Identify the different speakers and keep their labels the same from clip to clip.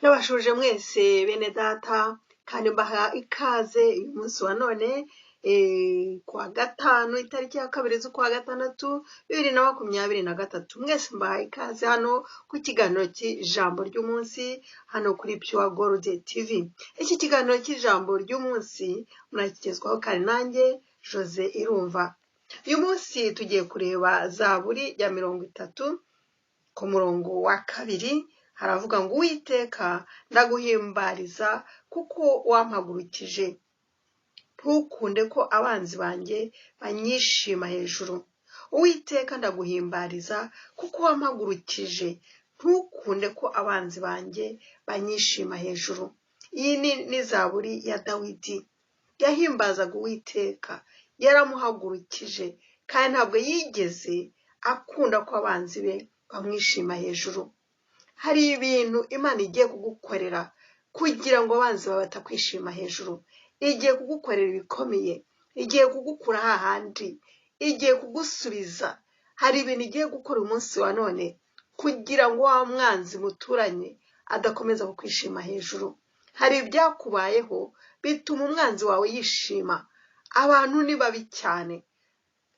Speaker 1: Ndabashuje mwese bene data kandi mbaha ikaze uyu munsi wa none kuwa gatanu, itariki ya 2 z'ukwa gatandatu, 2023. Mwese mbaha ikaze hano ku kiganiro cy'ijambo ry'umunsi hano kuri Pure Gold TV. Iki kiganiro cy'ijambo ry'umunsi murakigezwaho kandi nanjye Jose Irumva. Uyu munsi tugiye kureba Zaburi ya 30 ku murongo wa 2, haravuga ngo: "Uwiteka, ndaguhimbariza kuko wampagurukije, ntukunde ko abanzi banjye banyishima hejuru." Uwiteka, ndaguhimbariza kuko wampagurukije, ntukunde ko abanzi banjye banyishima hejuru. Iyi ni zaburi ya Dawidi. Yahimbazaga Uwiteka, yaramuhagurukije, kandi ntabwo yigeze akunda ko abanzi be bamwishima hejuru. Hari ibintu Imana igiye kugukorera kugira ngo abanzi bawe batakwishima hejuru. Igiye kugukorera ibikomeye, igiye kugukura hahandi, igiye kugusubiza. Hari ibintu igiye gukora umunsi wa none kugira ngo wa mwanzi muturanye adakomeza kukwishima hejuru. Hari ibyakubayeho bituma umwanzi wawe yishima. Abantu ni babi cyane,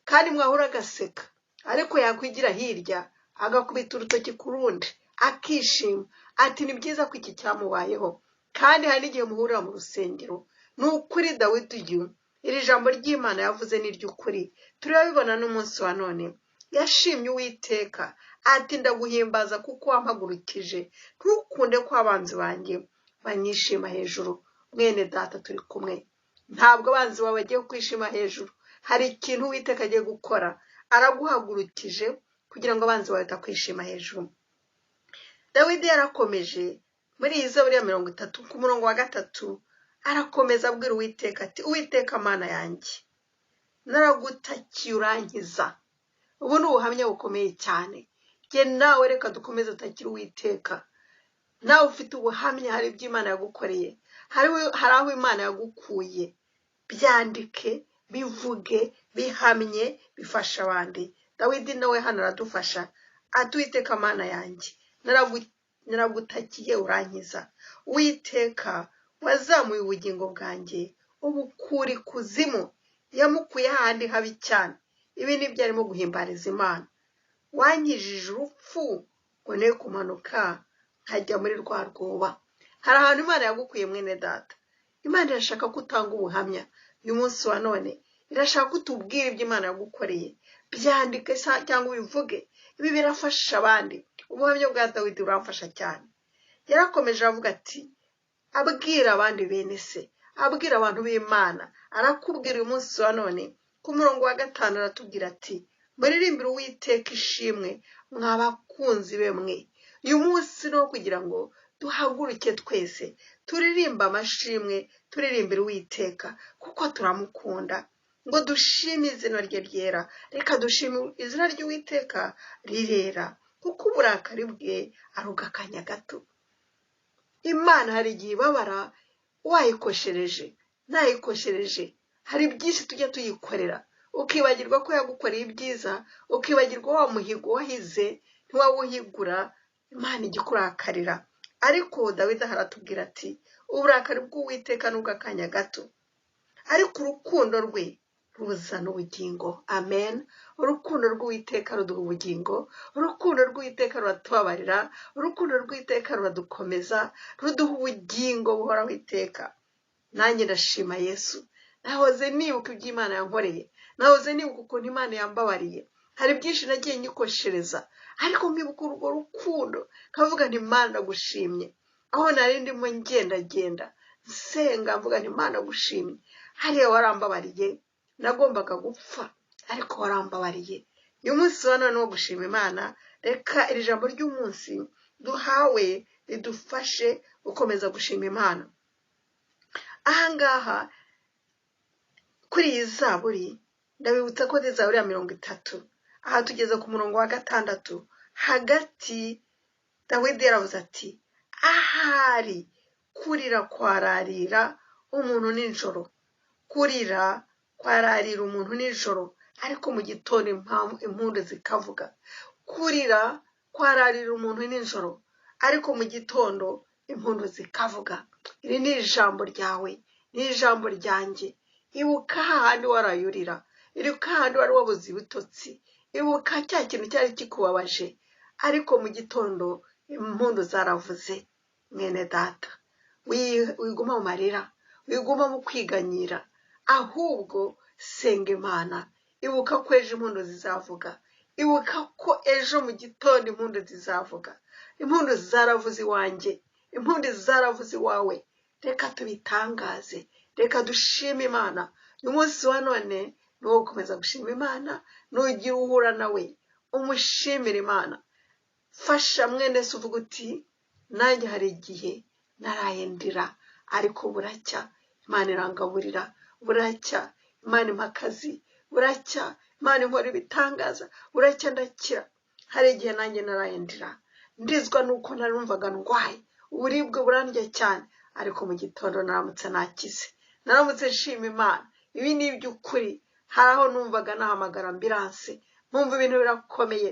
Speaker 1: kandi mwahura agaseka, ariko yakwigira hirya agakubita urutoki ku rundi akishima, ati: "Ni byiza ko iki cyamubayeho." Kandi hari n'igihe muhurira mu rusengero. Ni ukuri, Dawidi uyu, iri jambo ry'Imana yavuze ni iry'ukuri, turabibona n'umunsi wa none. Yashimye Uwiteka ati: "Ndaguhimbaza kuko wampagurukije, ntukunde ko abanzi banjye banyishima hejuru." Mwene data turi kumwe, ntabwo abanzi bawe bagiye kwishima hejuru. Hari ikintu Uwiteka agiye gukora, araguhagurukije kugira ngo abanzi bawe batakwishima hejuru. Dawidi yarakomeje muri iyi zaburi ya 30 ku murongo wa 3, arakomeza abwira Uwiteka ati: "Uwiteka Mana yanjye, naragutakiye urankiza." Ubu ni ubuhamya bukomeye cyane. Jye nawe reka dukomeze tutakire Uwiteka. Nawe ufite ubuhamya, hari ibyo Imana yagukoreye, hari aho Imana yagukuye, byandike, bivuge, bihamye, bifasha abandi. Dawidi nawe hano aradufasha ati: "Uwiteka Mana yanjye, naragutakiye urankiza. Uwiteka, wazamuye ubugingo bwanjye ubukura ikuzimu." Yamukuye hahandi habi cyane. Ibi ni byo arimo guhimbariza Imana. "Wankijije urupfu ngo ne kumanuka nkajya muri rwa rwoba." Hari ahantu Imana yagukuye, mwene data. Imana irashaka ko utanga ubuhamya uyu munsi wa none, irashaka ko utubwira ibyo Imana yagukoreye. Byandike cyangwa ubivuge, ibi birafasha abandi. Ubuhamya bwa Dawidi buramfasha cyane. Yarakomeje aravuga ati, abwira abandi bene se, abwira abantu b'Imana, arakubwira uyu munsi wa none ku murongo wa 5, aratubwira ati: "Muririmbire Uwiteka ishimwe, mwa bakunzi be mwe." Uyu munsi ni uwo kugira ngo duhaguruke twese turirimbe amashimwe, turirimbire Uwiteka kuko turamukunda, ngo dushime izina rye ryera. Reka dushime izina ry'Uwiteka rirera, kuko uburakari bwe ari ubw'akanya gato. Imana hari igihe ibabara wayikoshereje, nayikoshereje. Hari byinshi tujya tuyikorera, ukibagirwa ko yagukoreye ibyiza, ukibagirwa wa muhigo wahize ntiwawuhigura, Imana ijya ikurakarira. Ariko Dawidi aratubwira ati: "Uburakari bw'Uwiteka ni ubw'akanya gato, ariko urukundo rwe ruzana ubugingo." Amen. Urukundo rw'Uwiteka ruduha ubugingo, urukundo rw'Uwiteka ruratubabarira, urukundo rw'Uwiteka ruradukomeza, ruduha ubugingo buhoraho iteka. Nanjye ndashima Yesu. Nahoze nibuka ibyo Imana yankoreye, nahoze nibuka ukuntu Imana yambabariye. Hari byinshi nagiye nyikoshereza, ariko nkibuka urwo rukundo nkavuga nti: "Imana, ndagushimye." Aho nari ndimo ngendagenda nsenga, mvuga nti: "Imana, ndagushimye, hariya warambabariye, nagombaga gupfa ariko warambabariye." Uyu munsi wa none wo gushima Imana, reka iri jambo ry'umunsi duhawe ridufashe gukomeza gushima Imana. Ahangaha kuri iyi zaburi, ndabibutsa ko ari zaburi ya 30, aha tugeze ku murongo wa 6 hagati. Dawidi yaravuze ati: "Ahari kurira kwararira umuntu nijoro, kurira kwararira umuntu nijoro, ariko mu gitondo impundu zikavuga." Kurira kwararira umuntu nijoro, ariko mu gitondo Impundu zikavuga. Iri ni ijambo ryawe, ni ijambo ryanjye. Ibuka hahandi warayurira, ibuka hahandi wari wabuze ibitotsi, ibuka cya kintu cyari kikubabaje, ariko mu gitondo impundu zaravuze. Mwene data, wiguma mu marira, wiguma mu kwiganyira, ahubwo senga Imana. Ibuka ko ejo impundu zizavuga, ibuka ko ejo mu gitondo impundu zizavuga. Impundu zaravuze iwanjye, impundu zaravuze iwawe. Reka tubitangaze, reka dushime Imana. Uyu munsi wa none ni uwo gukomeza gushima Imana. Nugira uhura nawe umushimire Imana. Fasha mwene se, uvuga uti: "Nanjye hari igihe naraye ndira, ariko buracya Imana irangaburira, buracya Imana impa akazi, buracya Imana inkora ibitangaza, buracya ndakira." Hari igihe nanjye naraye ndira, ndizwa nuko narumvaga ndwaye, uburibwe burandya cyane, ariko mu gitondo naramutse nakize, naramutse nshima Imana. Ibi ni iby'ukuri. Hari aho numvaga nahamagara ambulance, nkumva ibintu birakomeye,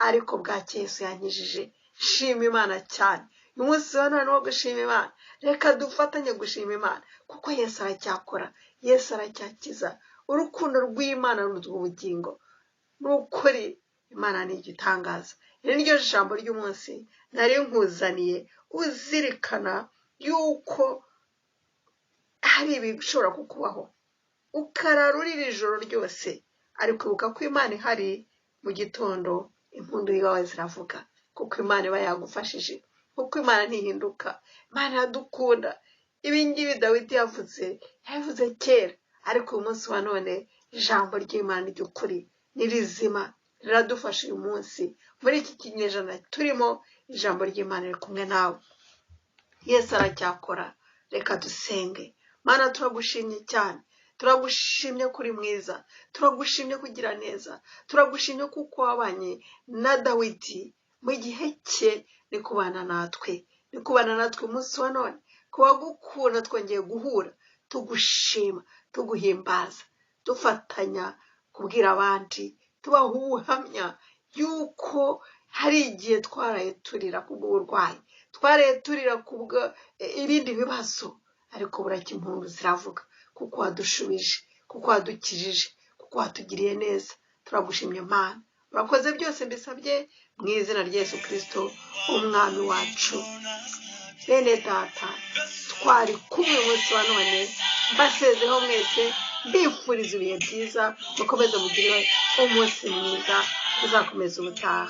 Speaker 1: ariko bwakeye Yesu yankijije, shima Imana cyane. Uyu munsi wa none wo gushima Imana, reka dufatanye gushima Imana, kuko Yesu aracyakora, Yesu aracyakiza. Urukundo rw'Imana ruruta ubugingo. Ni ukuri Imana ni igitangaza. Iri ni ryo jambo ry'umunsi nari nkuzaniye, uzirikana yuko hari ibishobora kukubaho, ukarara urira ijoro ryose, ariko ibuka ko Imana ihari. Mu gitondo impundu iwawe ziravuga, kuko Imana iba yagufashije, kuko Imana ntihinduka, Imana iradukunda. Ibi ngibi Dawidi yavuze, yabivuze kera, ariko uyu munsi wa none ijambo ry'Imana ry'ukuri ni rizima, riradufasha uyu munsi muri iki kinyejana turimo. Ijambo ry'Imana riri kumwe nawe, Yesu aracyakora. Reka dusenge. Mana, turagushimye cyane, turagushimye kuri mwiza, turagushimye kugira neza, turagushimye kuko wabanye na Dawidi mu gihe cye, ni kubana natwe, ni kubana natwe umunsi wa none. Kubagukunda twongeye guhura tugushima, tuguhimbaza, dufatanya kubwira abandi, tubaha ubuhamya yuko hari igihe twaraye turira kubw'uburwayi, twaraye turira kubwo ibindi bibazo, ariko buracya impundu ziravuga, kuko wadushubije, kuko wadukijije, kuko watugiriye neza. Turagushimye Mana, urakoze. Byose mbisabye mu izina rya Yesu Kirisito umwami wacu. Bene data twari kumwe umunsi wa none, mbasezeho mwese, mbifuriza ibihe byiza, mukomeze mugire umunsi mwiza, tuzakomeza ubutaha.